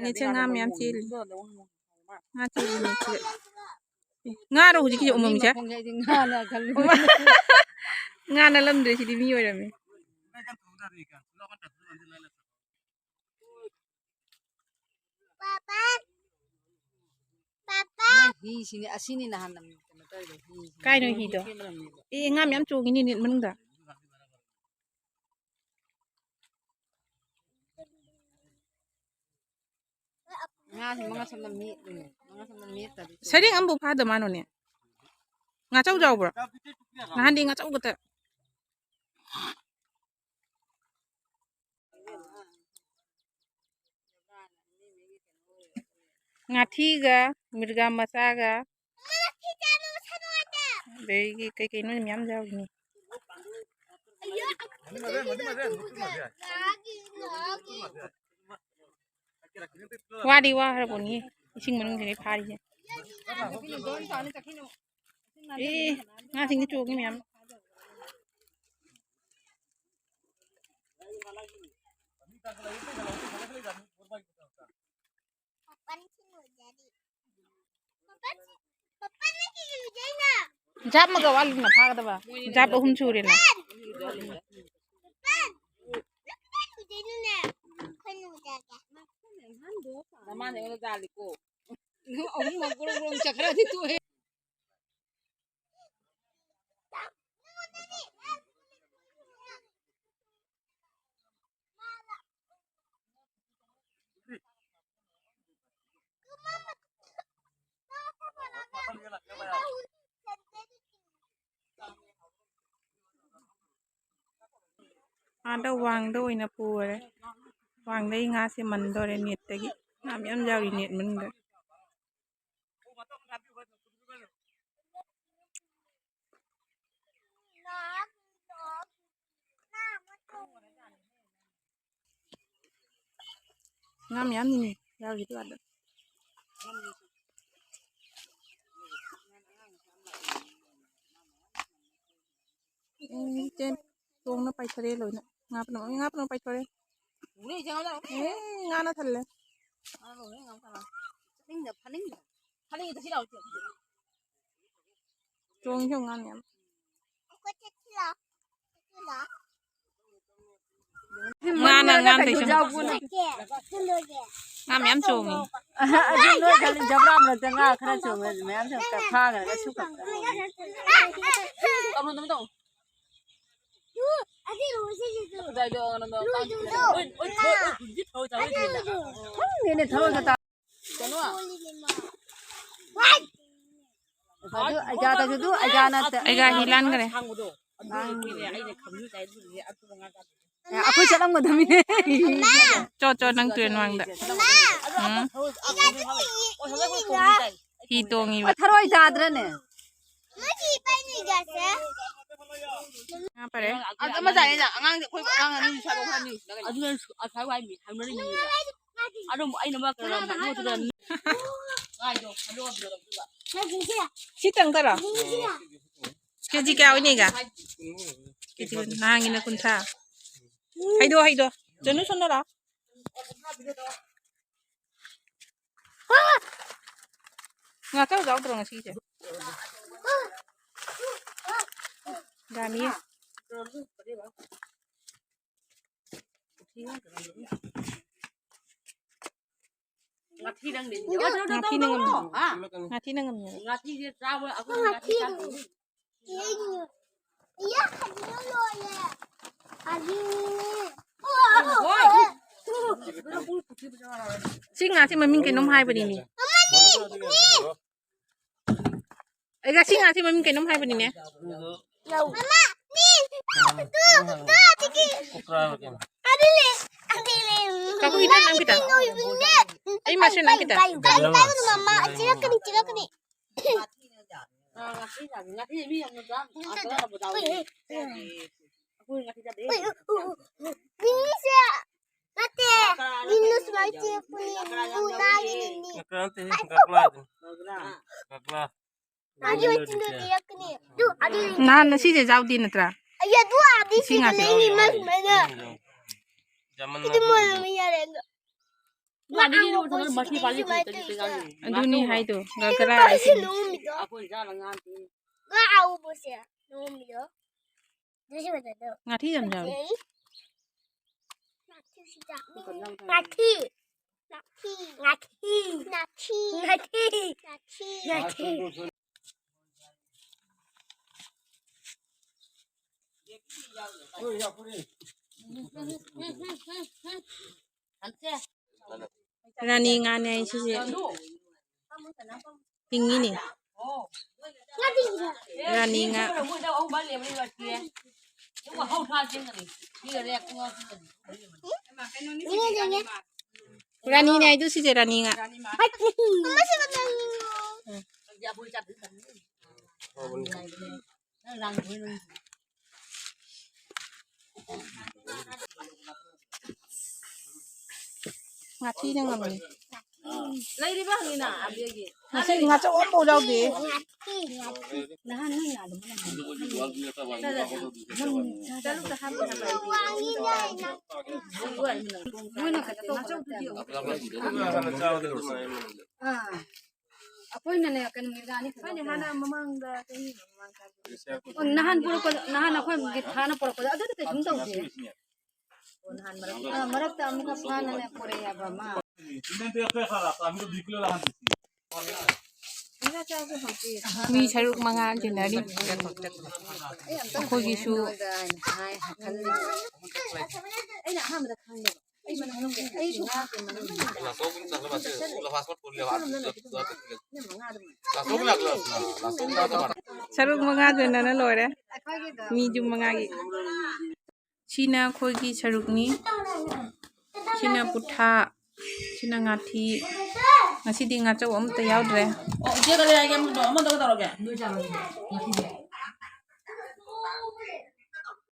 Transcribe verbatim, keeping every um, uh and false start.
ꯅꯦꯠꯁꯦ ꯉꯥ ꯃꯌꯥꯝ ꯆꯦꯜꯂꯤ꯫ ꯉꯥ ꯆꯦꯜꯂꯤ ꯅꯦꯠꯁꯦ꯫ ꯑꯦ, ꯉꯥꯔꯣ ꯍꯧꯖꯤꯛꯀꯤꯁꯦ ꯎꯃꯪꯁꯦ? ꯃꯈꯣꯡꯁꯦ ꯑꯩꯗꯤ ꯉꯥꯅ ꯈꯜꯂꯤ꯫ ꯉꯥ ꯅꯠꯂꯝꯗ꯭ꯔꯦ, ꯁꯤꯗꯤ ꯃꯤ ꯑꯣꯏꯔꯝꯃꯦ꯫ ꯄꯥꯄꯥ꯫ ꯄꯥꯄꯥ꯫ ꯃꯣꯏ ꯍꯤꯁꯤꯅꯤ, ꯑꯁꯤꯅꯤ ꯅꯍꯥꯟ ꯅꯝ-, ꯀꯩꯅꯣ ꯇꯧꯔꯤꯗꯣ, ꯍꯤꯁꯤꯅꯤ꯫ ꯀꯥꯏꯅꯣ ꯍꯤꯗꯣ? ꯑꯦ, ꯉꯥ ꯃꯌꯥꯝ ꯆꯣꯡꯉꯤꯅꯦ ꯅꯦꯠ ꯃꯅꯨꯡꯗ꯫ ꯉꯥꯁꯦ ꯃꯉꯥ ꯁꯝꯅ ꯃꯦꯠꯂꯤꯅꯦ꯫ ꯃꯉꯥ ꯁꯝꯅ ꯃꯦꯠꯇꯗꯤ ꯁꯔꯦꯡ ꯑꯃꯐꯥꯎ ꯐꯥꯗ ꯃꯥꯅꯣꯅꯦ꯫ ꯉꯥꯆꯧ ꯆꯥꯎꯕ꯭ꯔꯣ? ꯅꯍꯥꯟꯗꯤ ꯉꯥꯆꯧ ꯈꯛꯇ꯫ ꯉꯥꯊꯤꯒ, ꯃꯤꯔꯒꯥ ꯃꯆꯥꯒ, ꯑꯗꯒꯤ ꯀꯩ ꯀꯩꯅꯣ ꯃꯌꯥꯝ ꯌꯥꯎꯔꯤꯅꯤ꯫ ꯋꯥꯗꯤ ꯋꯥꯈ꯭ꯔꯕꯣꯅꯤ, ꯏꯁꯤꯡ ꯃꯅꯨꯡꯗꯒꯤ ꯐꯥꯔꯤꯁꯦ꯫ ꯑꯦ, ꯉꯥꯁꯤꯡꯗꯤ ꯆꯣꯡꯉꯤ ꯃꯌꯥꯝ꯫ ꯖꯥꯞ ꯑꯃꯒ ꯋꯥꯠꯂꯤꯗꯅ ꯐꯥꯒꯗꯕ꯫ ꯖꯥꯞ ꯑꯍꯨꯝ ꯁꯨꯔꯦꯅ꯫ ꯃꯃꯥꯅ ꯑꯩꯉꯣꯟꯗ ꯖꯥꯜꯂꯤꯀꯣ꯫ ꯑꯍꯨꯝꯃꯛ ꯒ꯭ꯔꯣꯡ ꯒ꯭ꯔꯣꯡ ꯆꯠꯈ꯭ꯔꯗꯤ ꯇꯣꯛꯑꯦ꯫ ꯑꯥꯗ ꯋꯥꯡꯗ ꯑꯣꯏꯅ ꯄꯨꯔꯦ꯫ ꯋꯥꯡꯗꯩ ꯉꯥꯁꯦ ꯃꯟꯗꯣꯔꯦ ꯅꯦꯠꯇꯒꯤ꯫ ꯉꯥ ꯃꯌꯥꯝ ꯌꯥꯎꯔꯤ ꯅꯦꯠ ꯃꯅꯨꯡꯗ꯫ ꯉꯥ ꯃꯌꯥꯝꯅꯤꯅꯦ ꯌꯥꯎꯔꯤꯗꯣ ꯑꯥꯗ꯫ ꯎꯝ, ꯆꯦꯟ ꯆꯣꯡꯅ ꯄꯥꯏꯊꯔꯦ ꯂꯣꯏꯅ꯫ ꯉꯥ ꯄꯨꯝꯅꯃꯛ, ꯉꯥ ꯄꯨꯝꯅꯃꯛ ꯄꯥꯏꯊꯣꯔꯦ꯫ ꯑꯦ, ꯉꯥꯅ ꯊꯜꯂꯦ꯫ ꯐꯥꯅꯤꯡꯗ, ꯐꯥꯅꯤꯡꯗ꯫ ꯐꯥꯅꯤꯡꯉꯤꯗ ꯁꯤ ꯂꯥꯎ, ꯁꯤ ꯂꯥꯎ꯫ ꯆꯣꯡꯉꯤ ꯆꯣꯡꯉꯤ ꯉꯥ ꯃꯌꯥꯝ꯫ ꯉꯥꯅ ꯉꯥ ꯇꯩꯁꯨ꯫ ꯉꯥ ꯃꯌꯥꯝ ꯆꯣꯡꯉꯤ꯫ ꯑꯗꯨ ꯅꯣꯏ ꯈꯜꯂꯤ ꯖꯕ꯭ꯔꯥ ꯃꯔꯛꯇ ꯉꯥ ꯈꯔ ꯆꯣꯡꯉꯦ, ꯃꯌꯥꯝ ꯆꯣꯡꯉꯦ, ꯐꯥꯈ꯭ꯔꯒ ꯁꯨꯈꯠꯈ꯭ꯔꯦ꯫ ꯈꯪꯗꯦꯅꯦ, ꯊꯔꯣꯏꯒ ꯇꯥ-, ꯑꯗꯨ ꯑꯩꯒꯥꯗꯁꯨ ꯑꯗꯨ ꯑꯩꯒꯥꯅ ꯇ-, ꯑꯩꯒꯥ ꯍꯤ ꯂꯥꯟꯈ꯭ꯔꯦ꯫ ꯑꯦ, ꯑꯩꯈꯣꯏ ꯆꯠꯂꯝꯒꯗꯕꯅꯤꯅꯦ꯫ ꯆꯣ, ꯆꯣ, ꯅꯪ ꯇꯨꯔꯦꯟ ꯃꯃꯥꯡꯗ꯫ ꯎꯝ꯫ ꯍꯤ ꯇꯣꯡꯉꯤꯕ꯫ ꯊꯔꯣꯏ ꯇꯥꯗ꯭ꯔꯅꯦ? ꯉꯥ ꯐꯔꯦ꯫ ꯑꯃ ꯆꯥꯏꯌꯦ, ꯑꯉꯥꯡꯗꯤ ꯑꯩꯈꯣꯏ ꯑꯉꯥꯡ ꯑꯅꯤ ꯁꯥꯗꯣꯛꯈ꯭ꯔꯅꯤ꯫ ꯑꯗꯨꯅ ꯑꯁꯥꯏ ꯋꯥꯏ ꯃꯤ ꯍꯪꯅꯔꯤꯅꯤ꯫ ꯑꯗꯨꯝ ꯑꯩꯅ ꯑꯃ ꯀꯩꯅꯣ ꯃꯅꯨꯡꯗꯨꯗ ꯉꯥꯏꯗꯣ ꯈꯟꯗꯣꯛꯑꯝꯕꯗꯣ ꯂꯧꯗꯣꯏꯕ꯫ ꯁꯤ ꯇꯪ ꯇꯔꯥ? ꯀꯦꯖꯤ ꯀꯌꯥ ꯑꯣꯏꯅꯤꯒ? ꯀꯦꯖꯤ ꯀꯨꯟ, ꯅꯍꯥꯟꯒꯤꯅ ꯀꯨꯟꯊ꯭ꯔꯥ꯫ ꯍꯩꯗꯣ, ꯍꯩꯗꯣ꯫ ꯆꯅꯨ, ꯁꯣꯝꯗ ꯂꯥꯛꯑꯣ꯫ ꯉꯥꯇꯧ ꯌꯥꯎꯗ꯭ꯔꯣ ꯉꯁꯤꯁꯦ? ꯌꯥꯝꯃꯤꯌꯦ꯫ ꯉꯥꯊꯤ ꯅꯪ ꯂꯩꯕꯅꯦ꯫ ꯉꯥꯊꯤ ꯅꯪ ꯉꯝꯅꯦ꯫ ꯍꯥ? ꯉꯥꯊꯤ ꯅꯪ ꯉꯝꯅꯦ꯫ ꯉꯥꯊꯤꯁꯦ ꯆꯥꯕ ꯑꯩꯈꯣꯏ ꯉꯥꯊꯤ ꯆꯥꯗꯦ꯫ ꯏꯌꯥ, ꯈꯖꯤꯛ ꯂꯣꯏꯔꯦ꯫ ꯈꯖꯤꯛꯅꯤꯅꯦ꯫ ꯁꯤ ꯉꯥꯁꯤ ꯃꯃꯤꯡ ꯀꯩꯅꯣꯝ ꯍꯥꯏꯕꯅꯤꯅꯦ꯫ ꯃꯃꯥ, ꯃꯤ, ꯃꯤ꯫ ꯑꯩꯒ ꯁꯤ ꯉꯥꯁꯤ ꯃꯃꯤꯡ ꯀꯩꯅꯣꯝ ꯍꯥꯏꯕꯅꯤꯅꯦ꯫ ꯃꯃꯥ, ꯃꯤ꯫ Two, two, ꯇꯤꯀꯤ꯫ ꯑꯗꯨ ꯂꯩ, ꯑꯗꯨ ꯂꯩ꯫ ꯀꯥꯀꯨ, ꯏꯇꯥ ꯅꯪ ꯈꯤꯇ꯫ ꯑꯩ ꯃꯁꯦꯟ ꯅꯪ ꯈꯤꯇ꯫ ꯄꯥꯏꯌꯨ, ꯄꯥꯏꯌꯨ, ꯄꯥꯏꯌꯨ, ꯃꯃꯥ꯫ ꯆꯤꯔꯛꯀꯅꯤ, ꯆꯤꯔꯛꯀꯅꯤ꯫ ꯃꯤꯁꯦ ꯅꯠꯇꯦ, ꯃꯤꯅ ꯁꯨꯃꯥꯏꯅ ꯆꯤꯔꯛꯄꯅꯦ, ꯃꯤꯅ ꯅꯥꯒꯤꯅꯤꯅꯦ꯫ ꯉꯀ꯭ꯔꯥ ꯅꯠꯇꯦ, ꯉꯀ꯭ꯔꯥ ꯑꯗꯨ꯫ ꯉꯀ꯭ꯔꯥ꯫ ꯃꯥꯒꯤ ꯃꯆꯤꯟꯗꯣ ꯆꯤꯔꯛꯀꯅꯤ꯫ ꯑꯗꯨ, ꯑꯗꯨ ꯅꯍꯥꯟ ꯉꯁꯤꯁꯦ ꯌꯥꯎꯗꯦ ꯅꯠꯇ꯭ꯔꯥ? ꯑꯩ ꯑꯗꯨ ꯑꯥꯗꯤ ꯁꯤ ꯁꯤꯗ ꯉꯥꯁꯦ꯫ ꯂꯩꯔꯤ, ꯃꯥ ꯁꯨꯃꯥꯏꯅ꯫ ꯖꯃꯟ ꯁꯤꯗꯤ ꯃꯣꯏ ꯃꯃꯤ ꯌꯥꯔꯦ꯫ ꯉꯥ ꯑꯉꯧꯕꯁꯤꯗꯤ ꯁꯨꯃꯥꯏꯅ ꯇꯧꯋꯤꯗ꯫ ꯑꯗꯨꯅꯤ ꯍꯥꯏꯗꯣ, ꯉꯥ ꯀꯔꯥ ꯁꯤ ꯍꯥꯏꯁꯤꯅꯤ꯫ ꯅꯣꯡꯃꯤꯗꯣ꯫ ꯉꯥ ꯑꯉꯧꯕꯁꯦ ꯅꯣꯡꯃꯤꯗꯣ꯫ ꯑꯗꯨ ꯁꯤ ꯐꯖꯗ꯭ꯔꯣ? ꯉꯥꯊꯤ ꯌꯥꯝ ꯌꯥꯎꯋꯦ꯫ ꯐꯖꯩ꯫ ꯉꯥꯊꯤ꯫ ꯉꯥꯊꯤ꯫ ꯉꯥꯊꯤ꯫ ꯉꯥꯊꯤ꯫ ꯔꯥꯅꯤ ꯉꯥꯅꯦ ꯍꯥꯏ ꯁꯤꯁꯦ꯫ ꯄꯤꯡꯉꯤꯅꯦ꯫ ꯔꯥꯅꯤ ꯉꯥ꯫ ꯔꯥꯅꯤꯅꯦ ꯍꯥꯏꯗꯨ ꯁꯤꯁꯦ, ꯔꯥꯅꯤ ꯉꯥ꯫ ꯉꯥꯊꯤꯅ ꯉꯝꯃꯤ꯫ ꯂꯩꯔꯤꯕ ꯍꯪꯉꯤꯅ ꯑꯕꯦꯒꯤ꯫ ꯉꯁꯤ ꯉꯥꯆꯧ ꯑꯃꯐꯥꯎ ꯌꯥꯎꯗꯦ꯫ ꯅꯍꯥꯟ ꯅꯪ ꯑꯗꯨꯝ ꯆꯠꯂꯨ ꯆꯠꯂꯨ ꯍꯥꯏꯕ ꯅꯠꯇ꯭ꯔꯣ? ꯃꯣꯏꯅ ꯈꯛꯇ ꯇꯧꯕ ꯅꯠꯇꯦ꯫ ꯑꯥ꯫ ꯑꯩꯈꯣꯏꯅꯅꯦ ꯀꯩꯅꯣ ꯃꯤꯗꯥꯅꯤ ꯈꯛꯇ꯫ ꯍꯥꯟꯅ ꯃꯃꯥꯡꯗ ꯆꯍꯤ ꯃꯃꯥꯡ ꯊꯥꯒꯤ꯫ ꯑꯣ, ꯅꯍꯥꯟ ꯄꯨꯔꯛꯄꯗ, ꯅꯍꯥꯟ ꯑꯩꯈꯣꯏ ꯒꯤꯠ ꯊꯥꯅ ꯄꯨꯔꯛꯄꯗ ꯑꯗꯨꯗꯤ ꯀꯩꯁꯨꯝ ꯇꯧꯗꯦ꯫ ꯑꯣ, ꯅꯍꯥꯟ ꯃꯔꯛꯇ, ꯑꯥ, ꯃꯔꯛꯇ ꯑꯃꯨꯛꯀ ꯐꯥꯅꯅꯦ ꯄꯨꯔꯛꯑꯦꯕ ꯃꯥ꯫ ꯃꯤ ꯁꯔꯨꯛ ꯃꯉꯥ ꯇꯤꯟꯅꯔꯤ꯫ ꯑꯩꯈꯣꯏꯒꯤꯁꯨ꯫ ꯑꯩꯅ ꯑꯍꯥꯟꯕꯗ ꯈꯪꯉꯦꯕ꯫ ꯁꯔꯨꯛ ꯃꯉꯥ ꯇꯤꯟꯅꯅ ꯂꯣꯏꯔꯦ꯫ ꯃꯤꯁꯨ ꯃꯉꯥꯒꯤ꯫ ꯁꯤꯅ ꯑꯩꯈꯣꯏꯒꯤ ꯁꯔꯨꯛꯅꯤ꯫ ꯁꯤꯅ ꯄꯨꯊꯥ꯫ ꯁꯤꯅ ꯉꯥꯊꯤ꯫ ꯉꯁꯤꯗꯤ ꯉꯥꯆꯧ ꯑꯃꯠꯇ ꯌꯥꯎꯗ꯭ꯔꯦ꯫ ꯑꯣ, ꯏꯆꯦ ꯀꯗꯥꯏ ꯍꯥꯏꯒꯦ? ꯑꯃꯗꯣ, ꯑꯃꯗꯣ ꯀꯩꯗꯧꯔꯒꯦ?